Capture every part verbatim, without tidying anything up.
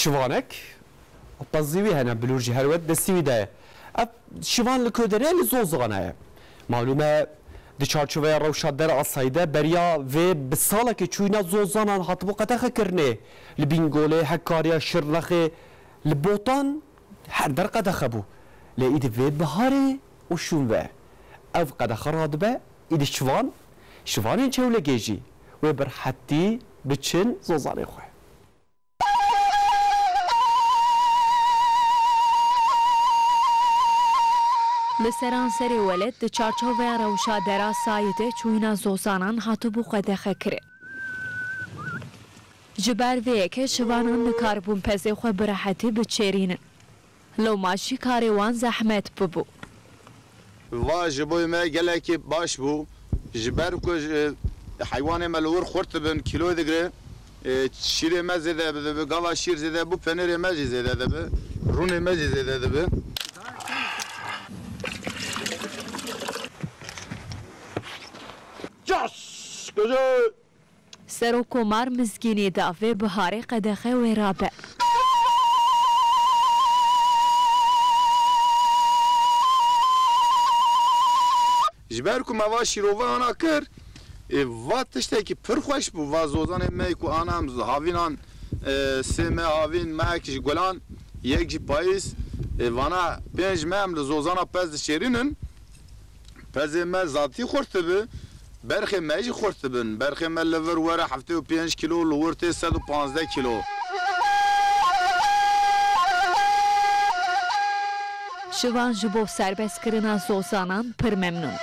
Şivanek, pezî wî hene, bilûr jî her wet destî wî de ye. Ev şivan li ku de ne, li Zozana ye. Malûm e, di çarçoveya rewşa derasayî de beriya vê bi salekê çûyîna Zozanan hatibû qedexekirinê. Li Bîngolê, Hekarya, Şirnexê, li Botan her der qedexe bû. Lê îdî vê biharê û şûn ve ev qedexe radibe, îdî şivan, şivanên çewlegê jî wê bi rehetî biçin Zozanê xwe. Li seranserê welêt di çarçoveya rewşa derasayî de çûyîna Zozanan hatibû qedexekirin. Ji ber vê yekê şivanan nikaribûn pezê xwe bi rehetî biçêrînin. Loma jî karê wan zehmet bibû. Va ji bo me gelekî baş bû. Ji ber ku ji, heywanê me li wir xurt dibin, kîlo digire. E, şîrê me zêde dibe, gava şîr zêde bû, penêrê me jî zêde dibe, rûnê me jî zêde dibe. Cas! Kuzu! Serokkomar Mizgînî da vê biharê qedexe wê rabe. Ji ber ku me va şîrove ana kir, e, va tiştekî pir xweş bû. Va zozanê me ku ana em havînan, e, sê me havîn, mehek ji gulan, yek jî payîz, e, vana pênc meh em li zozana pez dişêrînin. Pezê me zatî xurt dibi, berxê me jî xurt dibin. Berxê me li vir were heftê û pênc kîlo, li wir tê sed û panzdeh kîlo. Şivan ji bo serbestkirina zozanan pir memnûn.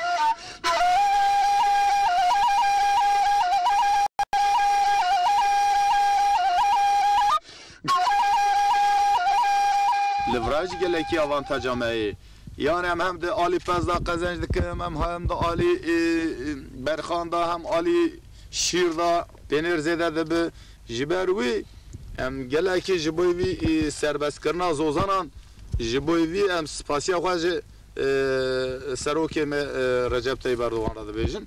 Li vira jî gelekî avantaca me ye. Yanî em hem di alî pez de qezenc dikin, em hem di alî, e, e, berxan de, hem alî şîr de, pênêr zêde dibi. Ji ber wî em gelekî ji bo vî, e, serbestkirina zozanan, ji bo vî em spasiya xwe ji, e, serokê me, e, Recep Tayyip Erdogan re dibêjin.